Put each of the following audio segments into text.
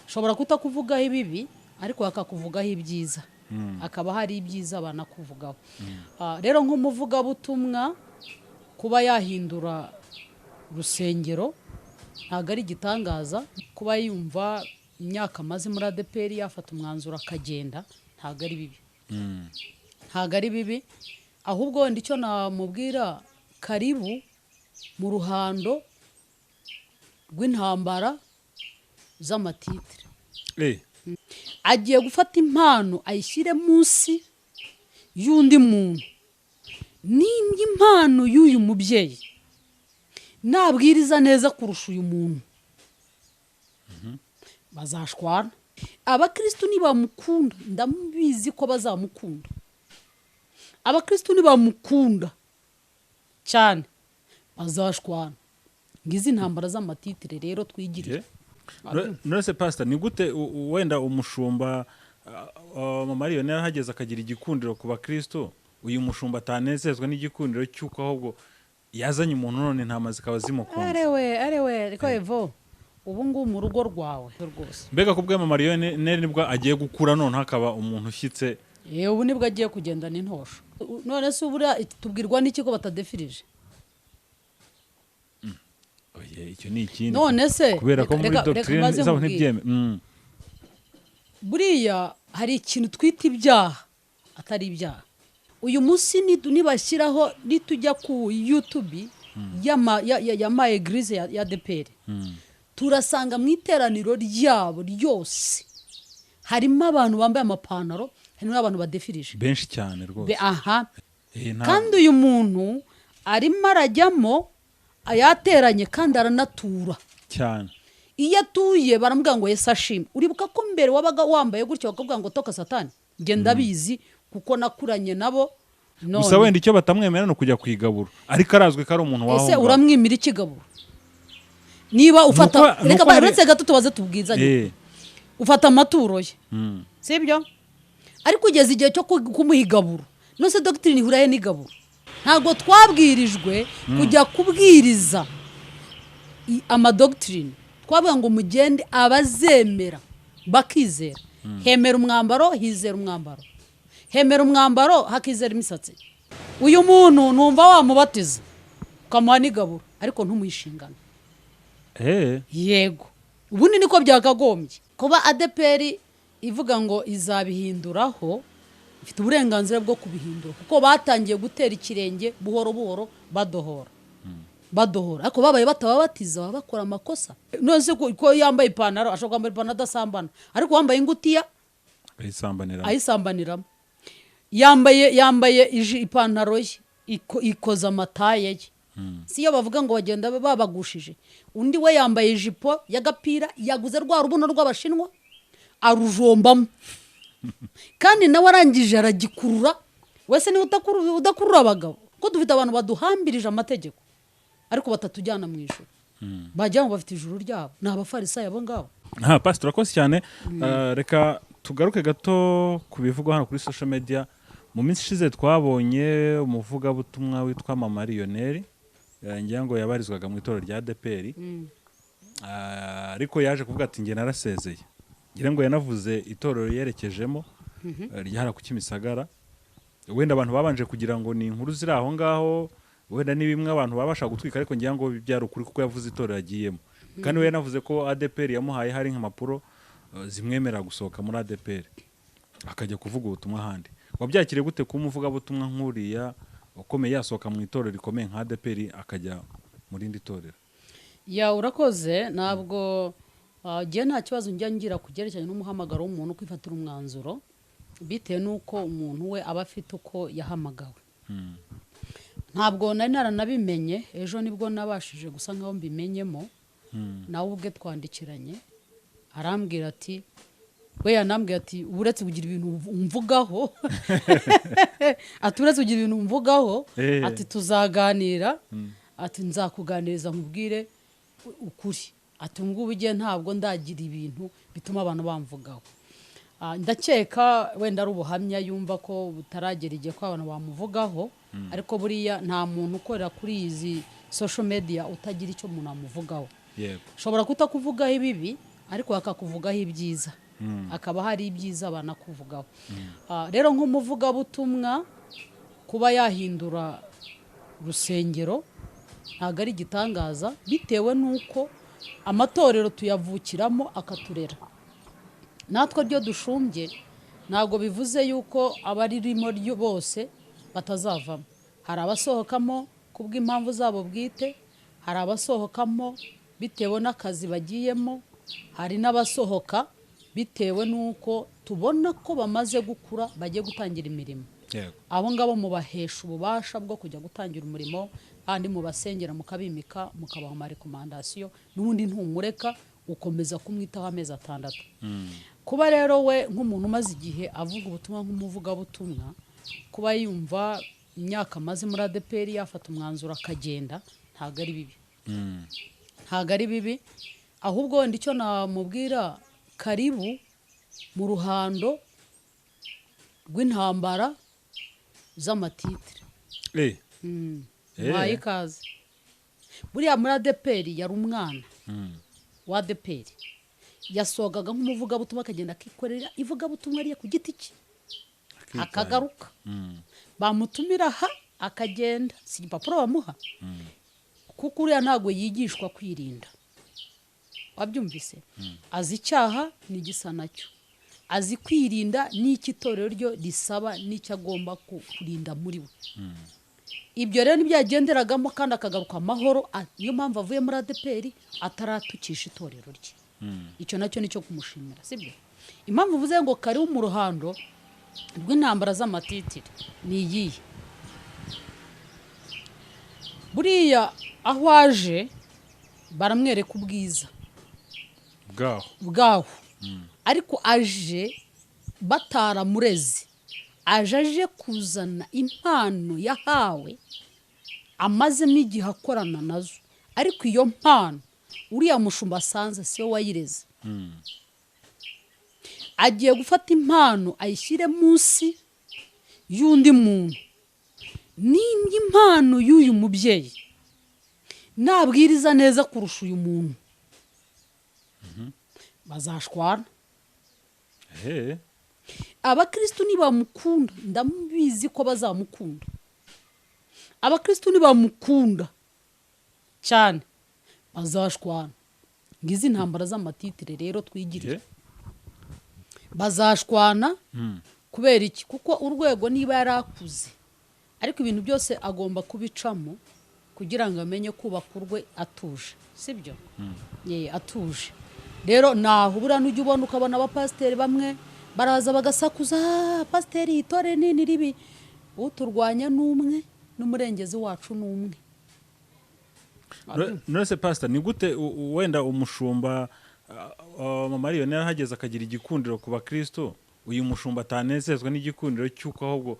Ashobora kutakuvugaho ibibi, ariko bakakuvugaho ibyiza, hakaba hari ibyiza banakuvugaho. Rero nk'umuvugabutumwa, kuba yahindura urusengero ntabwo ari igitangaza. Kuba yumva imyaka amaze muri ADEPR yafata umwanzuro akagenda, ntabwo ari bibi, ntabwo ari bibi. Ahubwo wenda icyo namubwira, karibu mu ruhando rw'intambara z'amatitire. Agiye gufata impano ayishyire munsi y'undi muntu. Nimba impano y'uyu mubyeyi nabwiriza neza kurusha uyu muntu, bazashwana. Abakristu nibamukunda, ndamubizi ko bazamukunda. Abakristu nibamukunda cyane, bazashwana. Ngizi intambara z'amatitire rero twigirira. None se pastor, ni gute wenda umushumba, mama Mariyone yarahageze akagira igikundiro ku bakristo, uyu mushumba atanezezwa n'igikundiro cy'uko ahubwo yazanye umuntu, none intama zikaba zimukunze? Arewe, arewe, reko evo ubu ngubu mu rugo rwawe rwose. Mbega ku bwa mama Mariyone nibwo agiye gukura, none hakaba umuntu ushyitse. Ubu nibwo agiye kugendana intosho. None se ubura tubwirwa n'iki ko batadefirije? Oye, icyo ni ikindi. None se kubera ko muri reka doctrine mbaze zabo nkubwire. ntibyeme. Buriya hari ikintu twita ibyaha atari ibyaha. Uyu munsi nibashyiraho, nitujya ku YouTube ya ma église ya ADEPR, turasanga mu iteraniro ryabo ryose harimo abantu bambaye amapantaro, harimo n'abantu badefirije. Benshi cyane rwose. Aha. Kandi uyu muntu arimo arajyamo yateranye, kandi aranatura cyane. Iyo atuye baramubwira ngo Yesu ashimwe. Uribuka ko mbere wabaga wambaye gutyo bakakubwira ngo toka satani? Njye ndabizi kuko nakuranye nabo. None Gusa wenda icyo batamwemera ni ukujya kwigabura, ariko arazwi ko ari umuntu waho Ese ngaho. uramwimira ikigaburo niba ufata Nuko reka uretse gato tubaze tubwizanye. Ufata amaturo ye, sibyo? Ariko ugeze igihe cyo kumuha igaburo. None doctrine ihura he n'igaburo? Ntabwo twabwirijwe kujya kubwiriza amadoctrine. Twavuga ngo mugende, abazemera bakizera. Hemera umwambaro, hizera umwambaro, hemera umwambaro, hakizera imisatsi. Uyu muntu numva wamubatiza ukamuha n'igaburo, ariko ntumuhe inshingano. Yego, ubundi niko byakagombye kuba. ADEPR ivuga ngo izabihinduraho, ifite uburenganzira bwo kubihindura, kuko batangiye gutera ikirenge buhoro buhoro, badohora badohora, ariko babaye batababatiza baba bakora amakosa. None se ko yambaye ipantaro, ashobora kwambara ipantaro adasambana, ariko wambaye ingutiya ayisambanira. Ayisambaniramo. Yambaye ipantaro ye ikoza amataye ye, si iyo bavuga ngo bagenda babagushije. Undi we yambaye ijipo y'agapira, yaguze rwa rubuno rw'Abashinwa, arujombamo, kandi nawe arangije aragikurura. Wese niwe udakurura abagabo, ko dufite abantu baduhambirije amategeko ariko batatujyana mu ijuru, bagira ngo bafite ijuru ryabo, ni Abafarisayo abo ngabo. Ha, pastor, urakoze cyane. Reka tugaruke gato ku bivugwa hano kuri social media. Mu minsi ishize twabonye umuvugabutumwa witwa mama Lionel, ngira ngo yabarizwaga mu itorero rya ADEPR, ariko yaje kuvuga ati njye narasezeye. Ngira ngo yanavuze itorero yerekejemo, ryahara ku Kimisagara. Wenda abantu babanje kugira ngo ni inkuru ziri aho ngaho, wenda ni bimwe abantu baba bashaka gutwika, ariko ngira ngo byari ukuri kuko yavuze itorero agiyemo. Kandi we yanavuze ko ADEPR yamuhaye hari nk'impapuro zimwemerera gusohoka muri ADEPR akajya kuvuga ubutumwa ahandi. Wabyakiriye gute kuba umuvugabutumwa nk'uriya ukomeye yasohoka mu itorero rikomeye nka ADEPR akajya mu rindi torero? Ya, urakoze. Ntabwo njye nta kibazo njya ngira ku byerekeranye n'umuhamagaro w'umuntu kwifatira umwanzuro, bitewe n'uko umuntu we aba afite uko yahamagawe. Ntabwo nari naranabimenye, ejo nibwo nabashije gusa nkaho mbimenyemo. Nawe ubwe twandikiranye, arambwira ati, we yanambwiye ati uretse kugira ibintu umvugaho, ati uretse kugira ibintu umvugaho, ati tuzaganira, ati nzakuganiriza nkubwire ukuri, ati ngubu igihe ntabwo ndagira ibintu bituma abantu bamvugaho. Ndakeka wenda ari ubuhamya yumva ko butaragera igihe ko abantu bamuvugaho, ariko buriya nta muntu ukorera kuri izi social media utagira icyo umuntu amuvugaho. Ushobora kutakuvugaho ibibi, Ariko bakakuvugaho ibyiza, hakaba hari ibyiza banakuvugaho. Rero nk'umuvugabutumwa kuba yahindura urusengero ntabwo ari igitangaza, bitewe n'uko amatorero tuyavukiramo akaturera. Natwe ryo dushumbye ntabwo bivuze yuko abaririmo ryo bose batazavamo. Hari abasohokamo kubw'impamvu zabo bwite, hari abasohokamo bitewe n'akazi bagiyemo, hari n'abasohoka bitewe n'uko tubona ko bamaze gukura bagiye gutangira imirimo. Abo ngabo mubahesha ububasha bwo kujya gutangira umurimo, kandi mubasengera mukabimika, mukabaha amarekomandasiyo, n'ubundi ntumureka ukomeza kumwitaho amezi 6. Kuba rero we nk'umuntu umaze igihe avuga ubutumwa nk'umuvugabutumwa, kuba yumva imyaka amaze muri ADEPR yafata umwanzuro akagenda, ntabwo ari bibi. Ntabwo ari bibi, ahubwo wenda icyo namubwira, karibu mu ruhando rw'intambara z'amatitire. Muhaye ikaze. Buriya muri ADEPR yari umwana wa ADEPR, yasohokaga nk'umuvugabutumwa akagenda akikorera ivugabutumwa rye ku giti cye, akagaruka bamutumira aha akagenda, si igipapuro bamuha, kuko uriya ntabwo yigishwa kwirinda. Wabyumvise? Azi icyaha n'igisa nacyo, azi kwirinda n'icyo itorero ryo risaba n'icyo agomba kurinda muri we. Ibyo rero nibyo yagenderagamo, kandi akagaruka amahoro. Niyo mpamvu avuye muri ADEPR ataratukisha itorero rye. Icyo nacyo nicyo kumushimira, sibyo? Impamvu uvuze ngo karibu mu ruhando rw'intambara z'amatitire ni iyihe? Buriya aho aje baramwereka ubwiza bwaho, ariko aje bataramureze, aje kuzana impano yahawe amazemo igihe akorana nazo, ariko iyo mpano uriya mushumba asanze siwe wayireze. Agiye gufata impano ayishyire munsi y'undi muntu. Nimba impano y'uyu mubyeyi nabwiriza neza kurusha uyu muntu, bazashwana. Abakristu nibamukunda, ndamubizi ko bazamukunda. Abakristu nibamukunda cyane bazashwana. Ngizi intambara z'amatitire rero twigirira. Bazashwana kubera iki? Kuko urwego niba yarakuze, ariko ibintu byose agomba kubicamo kugira ngo amenye kubaka urwe atuje, sibyo? Atuje. Rero naho buriya nujya ubona ukabona abapasiteri bamwe baraza bagasakuza, pasiteri itore nini ribi, uturwanya n'umwe n'umurengezi wacu n'umwe. None pastor, ni gute wenda umushumba mama Aliyoni yarahageze akagira igikundiro ku bakristo, uyu mushumba atanezezwa n'igikundiro cy'uko ahubwo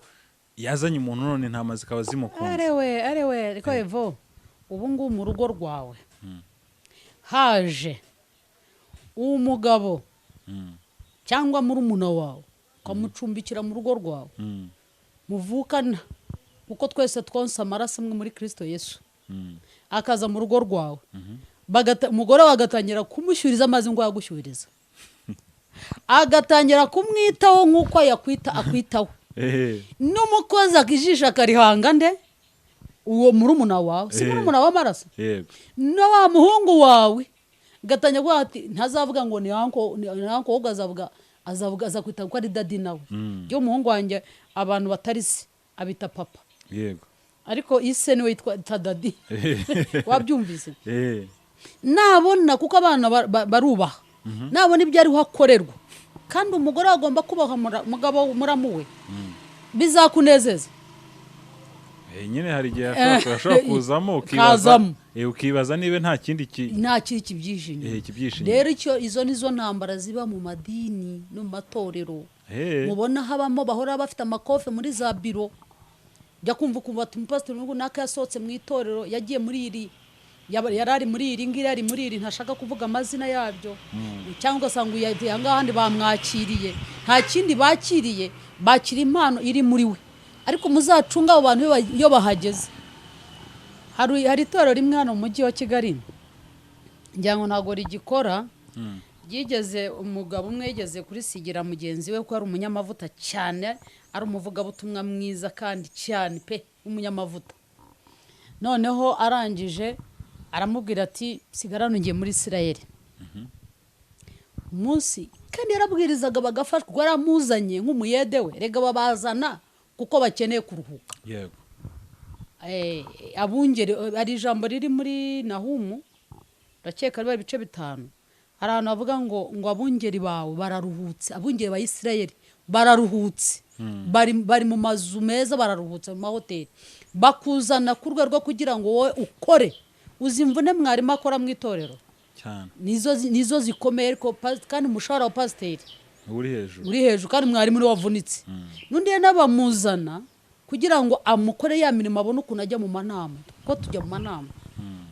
yazanye umuntu none intama zikaba zimukunze? Arewe riko evo, ubu ngubu mu rugo rwawe haje umugabo cyangwa murumuna wawe ukamucumbikira mu rugo rwawe, muvukana kuko twese twonsa amaraso amwe muri Kristo Yesu, akaza mu rugo rwawe, umugore we agatangira kumushyuriza amazi ngo yagushyuriza, agatangira kumwitaho nk'uko yakwita akwitaho, n'umukozi akijisha akarihanga nde uwo murumuna wawe, si murumuna w'amaraso, na wa muhungu wawe gatangira kuvuga ati ntazavuga ngo ni anko, ni anko, ahubwo azavuga azakwita ko ari dadi nawe. Iyo umuhungu wanjye abantu batari se abita papa, yego, ariko ise niwe yitwa dadi. Wabyumvise? Nabona kuko abana barubaha, nabona ibyo ariho akorerwa, kandi umugore agomba kubaha umugabo muramu we, bizakunezeza. Nyine hari igihe ashobora kuzamo ukibaza niba nta kindi nta kindi kibyishe. Rero icyo izo nizo ntambara ziba mu madini no mu matorero. Mubona habamo bahora bafite amakofe muri za biro, jya kumva ukumva ati umupasiteri runaka yasohotse mu itorero, yagiye muri iri, yarari muri iri ngiri, ari muri iri, ntashaka kuvuga amazina yabyo, cyangwa ugasanga uyagiye ahandi bamwakiriye, nta kindi bakiriye, bakira impano iri muri we. Ariko muzacunga abo bantu iyo bahageze. Hari itorero rimwe hano mu mujyi wa Kigali, ngira ngo ntabwo rigikora, Yigeze umugabo umwe yigeze kurisigira mugenzi we ko ari umunyamavuta cyane, ari umuvugabutumwa mwiza kandi cyane pe, umunyamavuta. Noneho arangije aramubwira ati sigarane ngiye muri Isirayeli. Umunsi kandi yarabwirizaga bagafashwa, ubwo yaramuzanye nk'umuyede we, rega babazana kuko bakeneye kuruhuka. Yego. Abungeri, hari ijambo riri muri Nahumu, ndakeka riba ibice 5, hari ahantu bavuga ngo abungeri bawe bararuhutse, abungeri ba Isirayeli bararuhutse, bari mu mazu meza, bararuhutse mu mahoteli, bakuzana ku rwego rwo kugira ngo wowe ukore. Uzi imvune mwarimu akora mu itorero cyane, nizo zikomeye, ariko kandi umushahara wa pasiteri uri hejuru, uri hejuru, kandi mwarimu niwe wavunitse. N'undi n'abamuzana kugira ngo amukore ya mirimo, abone ukuntu ajya mu manama, kuko tujya mu manama,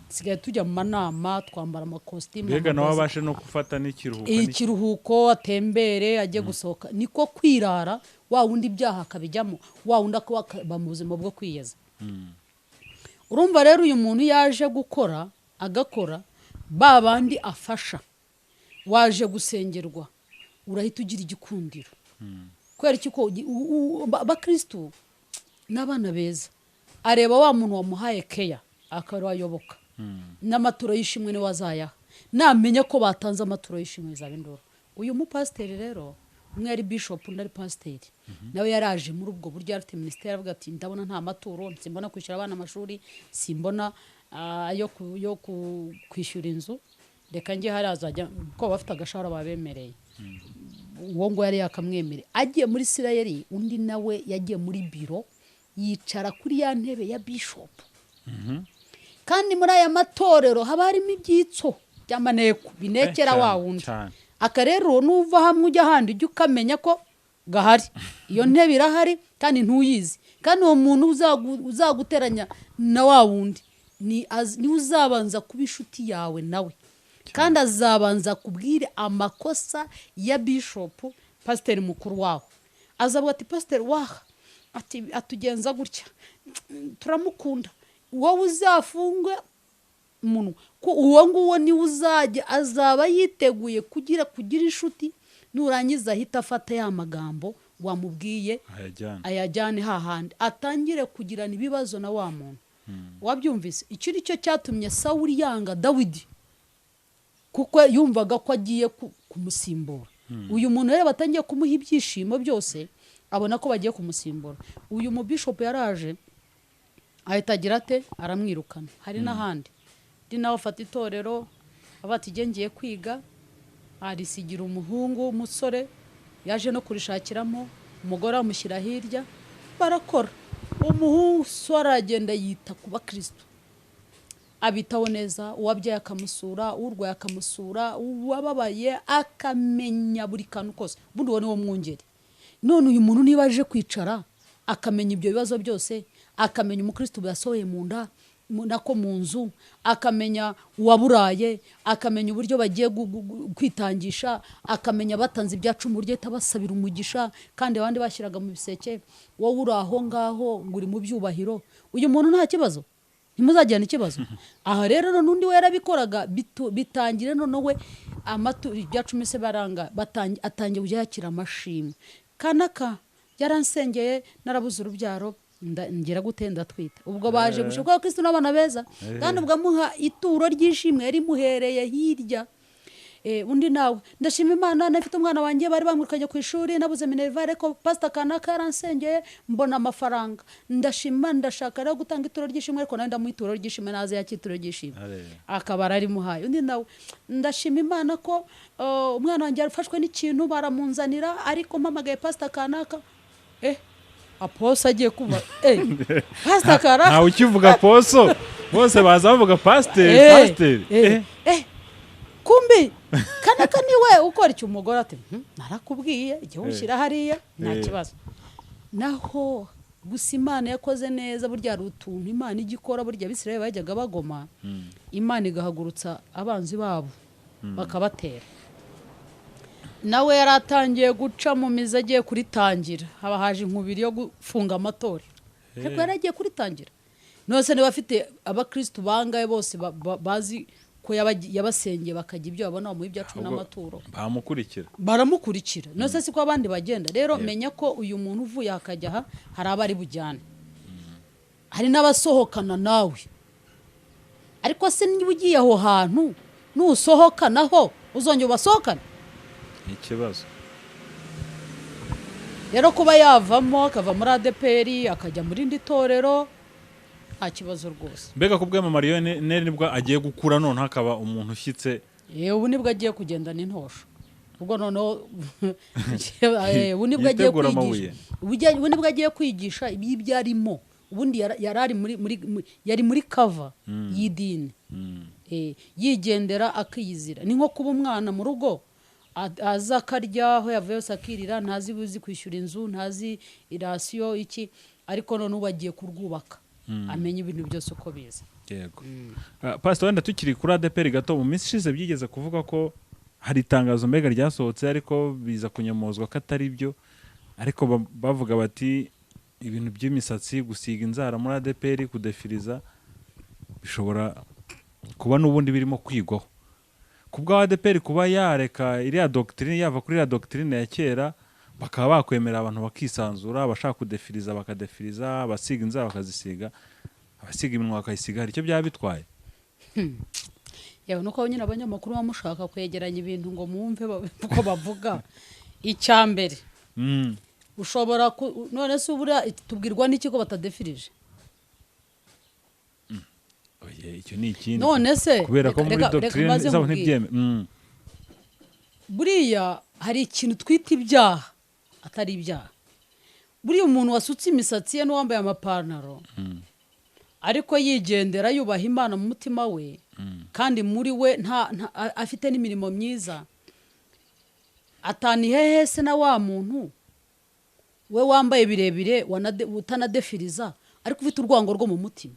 sigaye tujya mu manama twambara amakositimu, mbega nawe abashe no gufata n'ikiruhuko, ikiruhuko, atembere, ajye gusohoka, niko kwirara wa wundi ibyaha akabijyamo, wa wundi akaba mu buzima bwo kwiyeza. Urumva rero uyu muntu yaje gukora agakora, ba bandi afasha, waje gusengerwa, urahita ugira igikundiro. Kubera iki? Ko abakristu n'abana beza, areba wa muntu wamuhaye keya akabayoboka, n'amaturo y'ishimwe niwe azayaha, namenya ko batanze amaturo y'ishimwe bizaba induru. Uyu mupasiteri rero, umwe yari bishop undi ari pasiteri, nawe yaraje muri ubwo buryo, afite minisiteri, avuga ati ndabona nta maturo, simbona kwishyura abana amashuri, simbona yo kwishyura inzu, reka njye hari azajya kuko bafite agashahara babemereye. Uwo ngo yari yakamwemereye agiye muri Isirayeli. Undi nawe yagiye muri biro, yicara kuri ya ntebe ya bishop. Kandi muri aya matorero haba harimo ibyitso by'amaneko binekera wa wundi. Aka rero nuva hamwe ujya ahandi, ujya ukamenya ko gahari, iyo ntebe irahari kandi ntuyizi, kandi uwo muntu uzaguteranya na wa wundi ni uzabanza kuba inshuti yawe nawe, kandi azabanza kubwira amakosa ya bishop, pasiteri mukuru wawe. Azavuga ati pasiteri waha ati atugenza gutya, turamukunda, wowe uzafungwe umunwa, ko uwo nguwo niwe uzajya, azaba yiteguye kugira inshuti, nurangiza ahita afata ya magambo wamubwiye ayajyane hahandi, atangire kugirana ibibazo na wa muntu. Wabyumvise? Icyo ni cyo cyatumye Sawuli yanga Dawidi, kuko yumvaga ko agiye kumusimbura. Uyu muntu rero batangiye kumuha ibyishimo byose, abona ko bagiye kumusimbura. Uyu mubishop yaraje ahita agira ate, aramwirukana. Hari n'ahandi ndi nawe afata itorero, abati ngiye kwiga, arisigira umuhungu umusore, yaje no kurishakiramo umugore, amushyira hirya, barakora. Umuhungu aragenda yita ku bakristo, abitaho neza, uwabyaye akamusura, urwaye akamusura, uwababaye akamenya buri kantu kose. Ubundi uwo ni wo mwungeri. None uyu muntu niba aje kwicara akamenya ibyo bibazo byose, akamenya umukristo yasohoye mu nda nako mu nzu, akamenya uwaburaye, akamenya uburyo bagiye kwitangisha, akamenya batanze ibyacu mu buryo tabasabira umugisha, kandi abandi bashyiraga mu biseke, wowe uri aho ngaho ngo uri mu byubahiro, uyu muntu nta kibazo, ntimuzagirana ikibazo. Aha rero n'undi we yarabikoraga, bitangire none we amatu ibyacu se baranga, atangiye kujya yakira amashimwe. Kanaka yaransengeye narabuze urubyaro, ngira gute, ndatwita. Ubwo baje gushaka Kristo n'abana beza, kandi ubwo amuha ituro ry'ishimwe yarimuhereye hirya. Undi nawe ndashima Imana nafite umwana wanjye bari bamwirukanye ku ishuri, nabuze minerval, ariko pastor kanaka yaransengeye mbona amafaranga, ndashima, ndashaka rero gutanga ituro ry'ishimwe, ariko nawe ndamuha ituro ry'ishimwe, naze yakituro ry'ishimwe, akaba ararimuhaye. Undi nawe ndashima Imana ko umwana wanjye yarafashwe n'ikintu baramunzanira, ariko mpamagaye pastor kanaka, aposo agiye kuba pastor kanaka, ntawe ukivuga aposo, bose baza bavuga pasiteri, pasiteri. Kumbi kanaka niwe ukora icyo. Umugore ati narakubwiye igihe ushyira hariya nta kibazo. Naho gusa Imana yakoze neza, burya hari utuntu Imana igikora, burya Abisirayeli bajyaga bagoma, Imana igahagurutsa abanzi babo bakabatera. Nawe yaratangiye guca mu mizi, agiye kuritangira, haba haje inkubiri yo gufunga amatorero, ariko yaragiye kuritangira. Nose niba afite abakristu bangaye bose bazi Ko yabasengeye bakajya ibyo babona mu ibya cumi n'amaturo, bamukurikira, baramukurikira. Nose siko abandi bagenda. Rero menya ko uyu muntu uvuye akajya aha hari abari bujyane, hari n'abasohokana nawe. Ariko se niba ugiye aho hantu nusohokanaho uzongera ubasohokane? Ikibazo rero kuba yavamo akava muri ADEPR akajya muri indi torero nta kibazo rwose. Mbega ku bwema Mariyoneri nibwo agiye gukura noneho akaba umuntu ushyitse. Ubu nibwo agiye kugendana intosho. Ubwo noneho ubu nibwo agiye kwigisha. Ubu nibwo agiye kwigisha ibyo arimo. Ubundi yari yari muri cover y'idini. Yigendera akiyizira. Ni nko kuba umwana mu rugo aza akarya aho yavuye yose akirira, ntazi buzi kwishyura inzu, ntazi irasiyo iki, ariko none ubu agiye kurwubaka amenya ibintu byose uko biza. Yego. Pastor, wenda tukiri kuri ADEPR gato, mu minsi ishize byigeze kuvuga ko hari itangazo mbega ryasohotse ariko biza kunyamozwa ko atari byo, ariko bavuga bati ibintu by'imisatsi, gusiga inzara muri ADEPR, kudefiriza bishobora kuba n'ubundi birimo kwigwaho. Kubwa ADEPR kuba yareka iriya doctrine, yava kuri iriya doctrine ya kera, bakaba bakwemera abantu bakisanzura, abashaka kudefiriza bakadefiriza, abasiga inzara bakazisiga, abasiga iminwa bakayisiga, hari icyo byaba bitwaye? Yewe nuko nyine abanyamakuru bamushaka kwegeranya ibintu ngo mwumve uko bavuga. Icya mbere ushobora none se ubura tubwirwa n'iki ko batadefirije? Oye, icyo ni ikindi. None se kubera ko muri doctrine zabo ntibyeme. Buriya hari ikintu twita ibyaha atari ibyaha. Buriya umuntu wasutse imisatsi ye n'uwambaye amapantaro ariko yigendera yubaha Imana mu mutima we, kandi muri we nta afite n'imirimo myiza, atanihehe se na wa muntu we wambaye birebire utanadefiriza ariko ufite urwango rwo mu mutima.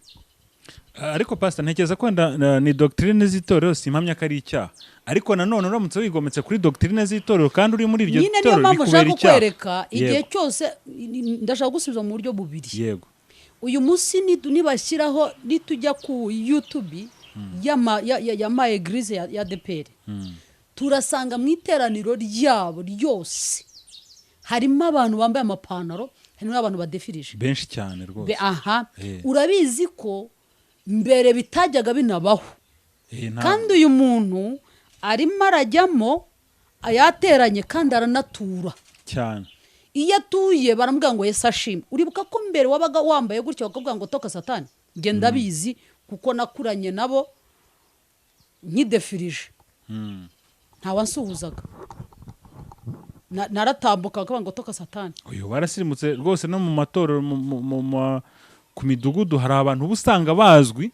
Ariko pastor, ntekereza ko ni doctrine z'itorero, simpamya ko ari icyaha, ariko nanone uramutse wigometse kuri doctrine z'itorero kandi uri muri iryo torero bikubera icyaha. Kwereka igihe cyose ndashaka gusubiza mu buryo bubiri. Yego. Uyu munsi nibashyiraho nitujya ku YouTube ya ma eglise ya ADEPR, turasanga mu iteraniro ryabo ryose harimo abantu bambaye amapantaro, harimo abantu badefirije benshi cyane rwose. Aha urabizi ko mbere bitajyaga binabaho. Kandi uyu muntu arimo arajyamo ayateranye kandi aranatura cyane. Iyo atuye baramubwira ngo Yesu ashimwe. Uribuka ko mbere wabaga wambaye gutyo bakakubwira ngo toka satani? Nge ndabizi kuko nakuranye nabo nkidefirije. Ntawansuhuzaga. Naratambuka bakavuga ngo toka satani. Uyu barasirimutse rwose no mu matorero ku midugudu hari abantu usanga bazwi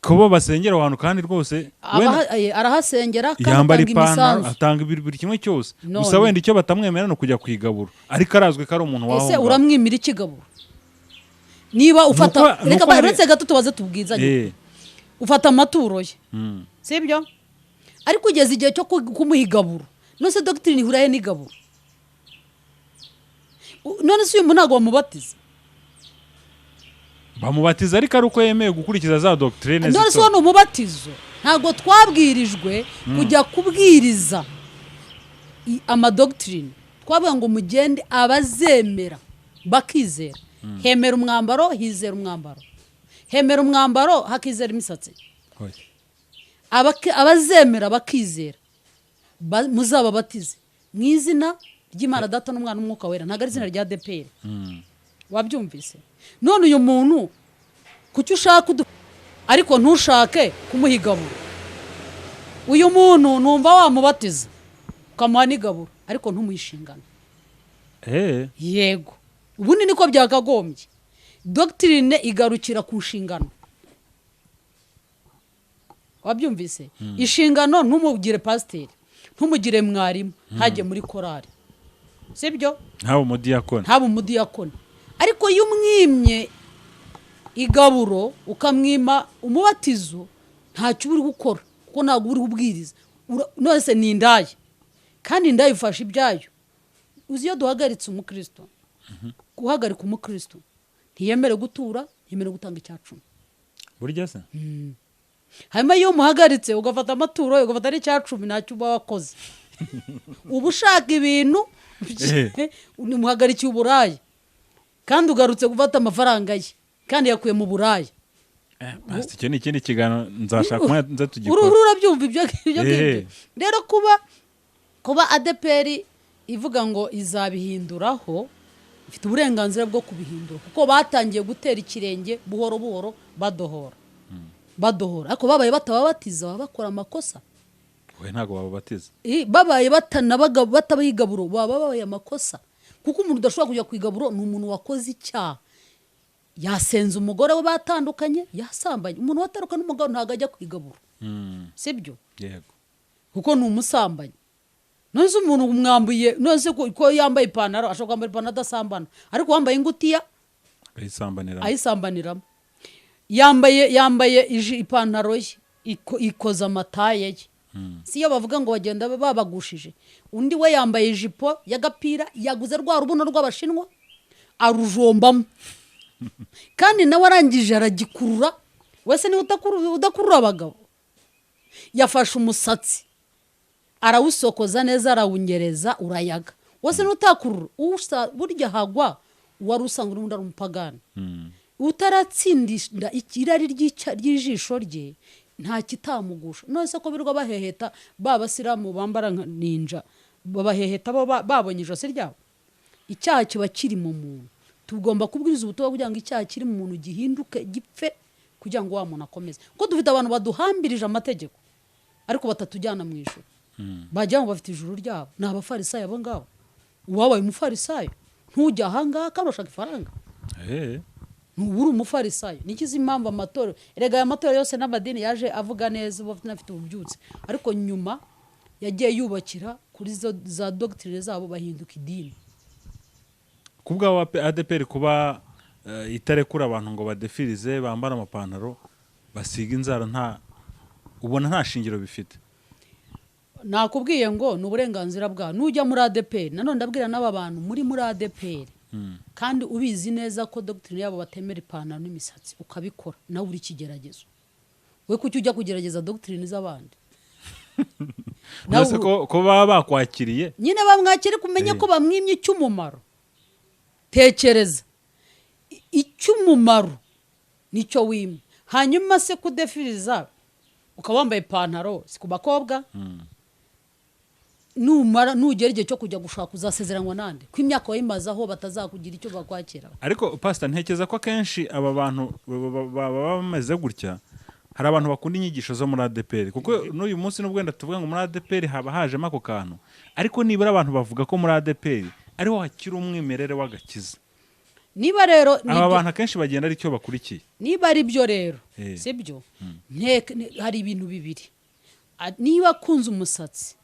ko basengera ahantu kandi rwose arahasengera kandi atanga imisanzu, atanga buri kimwe cyose. Gusa wenda icyo batamwemera no kujya kwigabura, ariko arazwi ko ari umuntu waho. Ese uramwimira ikigaburo? Niba ufata reka baretse gato tubaze tubwizanye. Ufata amaturo ye, sibyo? Ariko ugeze igihe cyo kumuha igaburo, none se doctrine ihuraye n'igaburo? None se uyu muntu ntabwo bamubatiza? Bamubatiza ariko ari uko yemeye gukurikiza za doctrine. None se ni umubatizo? Ntabwo twabwirijwe kujya kubwiriza amadoctrine. Twavuga ngo mugende abazemera bakizera. Hemera umwambaro hizera umwambaro, hemera umwambaro hakizera imisatsi. Abazemera bakizera muzababatize mu izina ry'Imana Data n'Umwana n'Umwuka Wera, ntabwo ari izina rya ADEPR. Wabyumvise? None uyu muntu kuki ushaka ariko ntushake kumuha igaburo? Uyu muntu numva wamubatiza ukamuha n'igaburo ariko ntumuhishingane. Yego, ubundi niko byakagombye. Doctrine igarukira ku nshingano. Wabyumvise? Inshingano ntumugire pasiteri, ntumugire mwarimu, ntajye muri korari, sibyo? Ntaba umudiyakoni, ntaba umudiyakoni. Ariko iyo umwimye igaburo ukamwima umubatizo, ntacyo uri gukora kuko ntabwo uri kubwiriza. None se ni indaya, kandi indaya ifasha ibyayo. Uzi iyo duhagaritse umukristo, guhagarika umukristo ntiyemere gutura, ntiyemere gutanga icyacumi. Burya se Hanyuma iyo umuhagaritse ugafata amaturo, ugafata n'icya 10, ntacyo uba wakoze, uba ushaka ibintu. Umuhagarikiye uburaya kandi ugarutse gufata amafaranga ye kandi yakuye mu buraya. Pastor, icyo ni ikindi kiganiro, nzashaka umwanya nze tugikora. Uru urabyumva ibyo ngibyo. Rero kuba ADEPR ivuga ngo izabihinduraho, ifite uburenganzira bwo kubihindura, kuko batangiye gutera ikirenge buhoro buhoro, badohora badohora, ariko babaye batababatiza baba bakora amakosa. We ntabwo bababatiza. Babaye batabaha igaburo baba babaye amakosa, kuko umuntu udashobora kujya ku igaburo ni umuntu wakoze icyaha, yasenze umugore we batandukanye, yasambanye. Umuntu watandukanye n'umugabo ntabwo ajya ku igaburo, sibyo? Yego. Kuko ni umusambanyi. None se umuntu umwambuye, none se ko yambaye ipantaro, ashobora kwambara ipantaro adasambana, ariko wambaye ingutiya ayisambanira. Ayisambaniramo. Yambaye ipantaro ye ikoza amataye ye, si iyo bavuga ngo bagenda babagushije. Undi we yambaye ijipo y'agapira yaguze rwa rubuno rw'Abashinwa, arujombamo, kandi nawe arangije aragikurura. Wese niwe udakurura abagabo. Yafashe umusatsi arawusokoza neza, arawunyereza, urayaga. Wese niwe utakurura. Burya hagwa uwari usanga n'undi ari umupagani utaratsindisha irari ry'ijisho rye, nta kitamugusha. None se ko birirwa baheheta ba basilamu bambara nka ninja, babaheheta bo babonye ijosi ryabo? Icyaha kiba kiri mu muntu. Tugomba kubwiriza ubutumwa kugira ngo icyaha kiri mu muntu gihinduke, gipfe, kugira ngo wa muntu akomeze, kuko dufite abantu baduhambirije amategeko ariko batatujyana mu ijuru, bagira ngo bafite ijuru ryabo. Ni abafarisayo abo ngabo. Uwabaye umufarisayo ntujya ahangaha kandi urashaka ifaranga, ntuba uri umufarisayo. Nikizi impamvu amatorero, erega aya matorero yose n'amadini yaje avuga neza, uba afite ububyutse, ariko nyuma yagiye yubakira kuri zo za doctrine zabo, bahinduka idini. Ku bwawe, ADEPR kuba itarekura abantu ngo badefirize, bambare amapantaro, basiga inzara, nta ubona nta shingiro bifite? Nakubwiye ngo ni uburenganzira bwawe nujya muri ADEPR. Nanone ndabwira n'aba bantu muri ADEPR, kandi ubizi neza ko doctrine yabo batemera ipantaro n'imisatsi, ukabikora, nawe uri ikigeragezo. We kuki ujya kugerageza doctrine z'abandi? Nawe Mbese ko baba bakwakiriye? Nyine bamwakire, kumenya ko bamwimye icy'umumaro. Tekereza, icy'umumaro nicyo wimwe. Hanyuma se kudefiriza ukaba wambaye ipantaro, si ku bakobwa? Numara nugera igihe cyo kujya gushaka, uzasezeranwa nande ko imyaka wayimazeho batazakugira icyo bakwakira? Ariko pastor, ntekereza ko akenshi aba bantu baba bameze gutya, hari abantu bakunda inyigisho zo muri ADEPR, kuko n'uyu munsi nubwo wenda tuvuga ngo muri ADEPR haba hajemo ako kantu, ariko nibura abantu bavuga ko muri ADEPR ariho hakiri umwimerere w'agakiza. Niba rero Aba bantu akenshi bagenda ari cyo bakurikiye. Niba ari byo rero, sibyo? Hari ibintu bibiri. Niba akunze umusatsi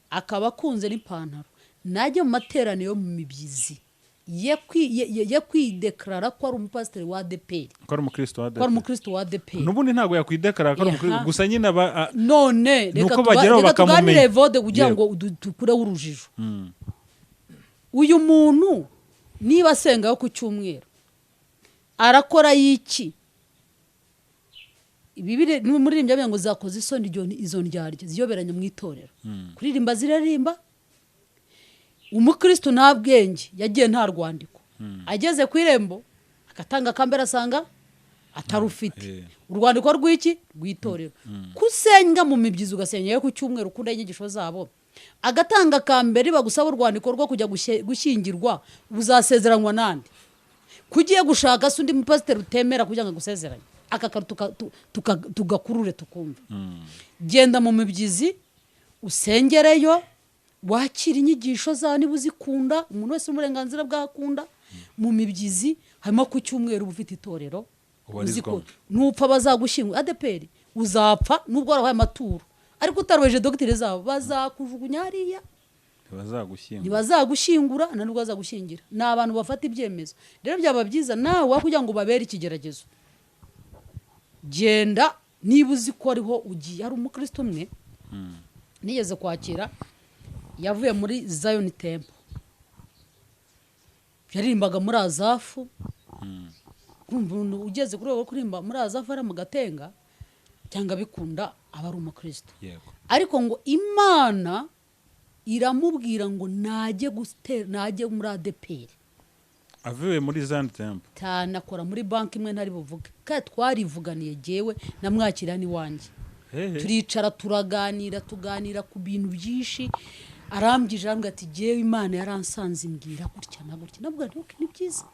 akaba akunze n'ipantaro, najya mu materaniro yo mu mibyizi ye kwidekarara ko ari umupasiteri wa ADEPR, ko ari umukristo wa ko ari ADEPR. Umukristo wa ADEPR. N'ubundi ntabwo yakwidekarara ko ari umukristo, gusa nyine aba None Ni reka uko bageraho reka tuganire, bakamumenya. Evode, kugira ngo dukureho urujijo. Uyu muntu niba asenga yo ku cyumweru, arakora y'iki? Bibiri n'umuririmbyi avuga ngo zakoze isoni izo ndyarya ziyoberanya mu itorero, kuririmba ziraririmba. Umukristo nta bwenge, yagiye nta rwandiko, ageze ku irembo agatanga akambere, asanga atarufite. Urwandiko rw'iki? Rw'itorero. Kusenga mu mibyizi, ugasengera ku cyumweru, ukunda inyigisho zabo, agatanga akambere, bagusaba urwandiko rwo kujya gushyingirwa, uzasezeranywa nande? Kugiye gushaka se undi mupasiteri utemera kugira ngo agusezeranye? Aka kantu tugakurure tukumva. Genda mu mibyizi, usengereyo, wakira inyigisho zawe niba uzikunda. Umuntu wese uburenganzira bwakunda mu mibyizi, harimo ku cyumweru uba ufite itorero Ubarizwamo. uziko nupfa bazagushyingura. ADEPR uzapfa nubwo warabaye amaturo, ariko utarobeje doctrine zabo bazakujugunya hariya. Ntibazagushyingura. Ntibazagushyingura, nta nubwo bazagushyingira. Ni abantu bafata ibyemezo. Rero byaba byiza nawe aho kugira ngo babere ikigeragezo, genda niba uzi ko ariho ugiye. Hari umukristo umwe nigeze kwakira, yavuye muri Zion Temple, yaririmbaga muri Azafu. Urumva umuntu ugeze kuri rwego rwo kuririmba muri Azafu ari mu Gatenga. Cyangwa bikunda aba ari umukristo. Yego. Ariko ngo Imana iramubwira ngo najye najye muri ADEPR. Avuye muri Zion Temple. Tanakora muri banki imwe ntari buvuge, kandi twarivuganiye jyewe namwakira n'iwanjye. Hehe. Turicara turaganira, tuganira ku bintu byinshi. Arambwije, arambwira ati jyewe Imana yaransanze imbwira gutya na gutya. Nabwo nti okay, ni byiza,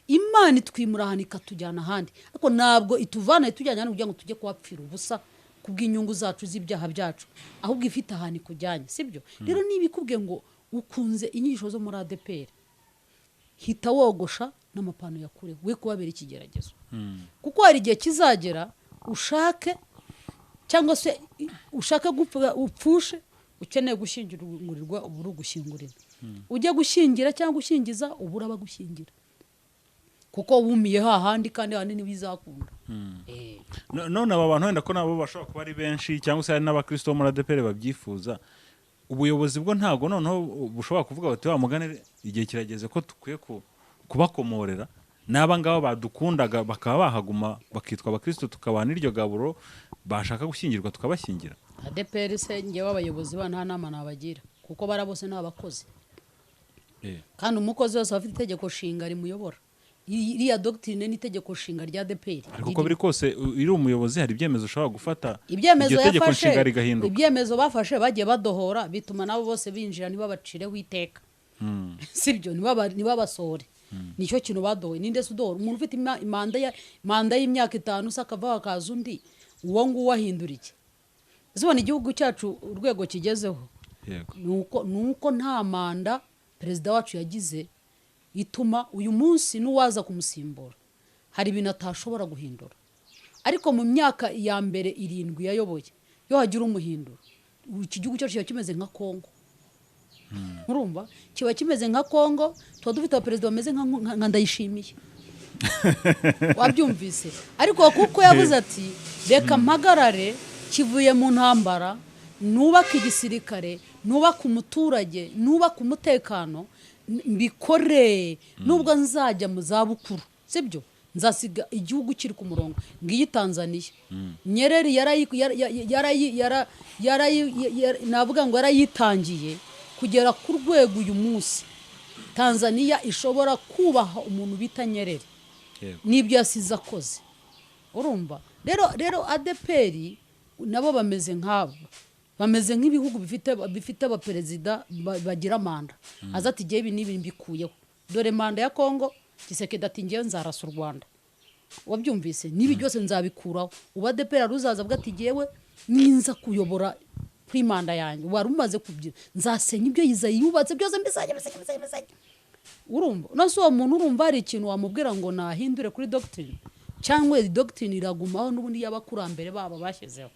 Imana itwimura ahantu ikatujyana ahandi, ariko ntabwo ituvana itujyana ahandi kugira ngo tujye kuhapfira ubusa kubw'inyungu zacu z'ibyaha byacu, ahubwo ifite ahantu ikujyanye, sibyo? Rero niba ikubwiye ngo ukunze inyigisho zo muri ADEPR, hita wogosha n'amapantaro yakureho, we kubabera ikigeragezo, kuko hari igihe kizagera ushake cyangwa se ushake gupfa upfushe, ukeneye gushyingurirwa ubure ugushyingurira, ujye gushyingira cyangwa gushyingiza ubure abagushyingira, kuko wumiye hahandi kandi hahandi ntibizakunda. None aba bantu wenda ko nabo bashobora kuba ari benshi, cyangwa se hari n'abakristo bo muri ADEPR babyifuza, ubuyobozi bwo ntabwo noneho bushobora kuvuga bati wa mugani igihe kirageze ko dukwiye kubakomorera n'aba ngaba badukundaga bakaba bahaguma bakitwa abakristo, tukabaha n'iryo gaburo, bashaka gushyingirwa tukabashyingira? ADEPR se ngewe abayobozi ba nta nama nabagira, kuko bara bose ni abakozi. Kandi umukozi wese aba afite itegeko nshinga rimuyobora. Iriya doctrine n'itegeko nshinga rya ADEPR. Ariko uko biri kose iri umuyobozi hari ibyemezo ushobora gufata, ibyemezo iryo tegeko yafashe, nshinga rigahinduka. Ibyemezo bafashe bagiye badohora, bituma nabo bose binjira ntibabacireho iteka, sibyo? Ntibabasohore. Nicyo kintu badohoye. Ninde se udohora umuntu ufite manda y'imyaka 5 se akavaho hakaza undi? Uwo nguwo ahindura iki? Ese ubona igihugu cyacu urwego kigezeho? Yego. Nuko nta manda perezida wacu yagize ituma uyu munsi n'uwaza kumusimbura hari ibintu atashobora guhindura. Ariko mu myaka ya mbere 7 yayoboye, iyo hagira umuhindura, iki gihugu cyacu kiba kimeze nka Kongo. Urumva, kiba kimeze nka Kongo, tuba dufite abaperezida bameze nka Ndayishimiye, wabyumvise? Ariko kuko yavuze ati reka mpagarare, kivuye mu ntambara, nubake igisirikare, nubake umuturage, nubake umutekano, mbikore nubwo nzajya mu zabukuru, sibyo? Nzasiga igihugu kiri ku murongo. Ngiyi Tanzania, Nyerere navuga ngo yarayitangiye kugera ku rwego uyu munsi Tanzania ishobora kubaha umuntu bita Nyerere n'ibyo yasize akoze. Urumva rero ADEPR nabo bameze nk'abo, bameze nk'ibihugu bifite abaperezida bagira manda. Aza ati igihe ibi n'ibi mbikuyeho, dore manda ya Kongo. Tshisekedi ati ngewe nzarasa u Rwanda, wabyumvise? N'ibi byose nzabikuraho. Ubu ADEPR uzaza avuga ati ngewe ninza kuyobora kuri manda yanjye, wari umaze kubyina, nzasenya ibyo Izayi yubatse byose, mbisanye, mbisanye, mbisanye, mbisanye. Urumva none se uwo muntu, urumva hari ikintu wamubwira ngo nahindure kuri doctrine, cyangwa iyi doctrine iragumaho n'ubundi y'abakurambere babo bashyizeho?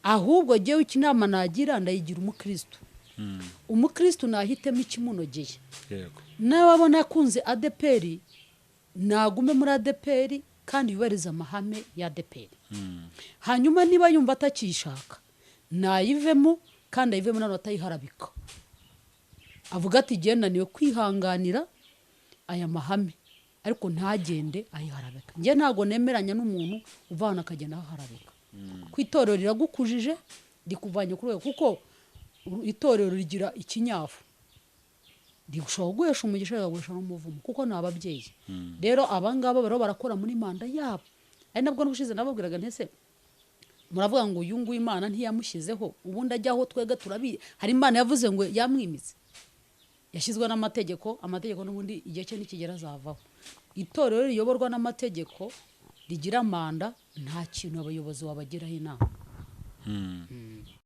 Ahubwo jyewe icyo inama nagira, ndayigira umukristo. Umukristo nahitemo ikimunogeye. Nawe abona akunze ADEPR, nagume muri ADEPR kandi yubahirize amahame ya ADEPR. Hanyuma niba yumva atakiyishaka, nayivemo, kandi ayivemo nanone atayiharabika, avuga ati jyewe naniwe kwihanganira aya mahame, ariko ntagende ayiharabika. Njye ntabwo nemeranya n'umuntu uva ahantu akagenda ahaharabika, ku itorero riragukujije, rikuvanye ku rwego, kuko itorero rigira ikinyafu, rishobora kuguhesha umugisha, rikaguhesha n'umuvumo, kuko ni ababyeyi. Rero abangaba bariho barakora muri manda yabo. Ari nabwo n'ubushize nababwiraga ntese muravuga ngo uyu nguyu Imana ntiyamushyizeho, ubundi ajyaho twebwe turabi hari Imana yavuze ngo yamwimitse? Yashyizwe n'amategeko. Amategeko n'ubundi igihe cye nikigera azavaho. Itorero riyoborwa n'amategeko rigira manda, nta kintu abayobozi wabagiraho inama.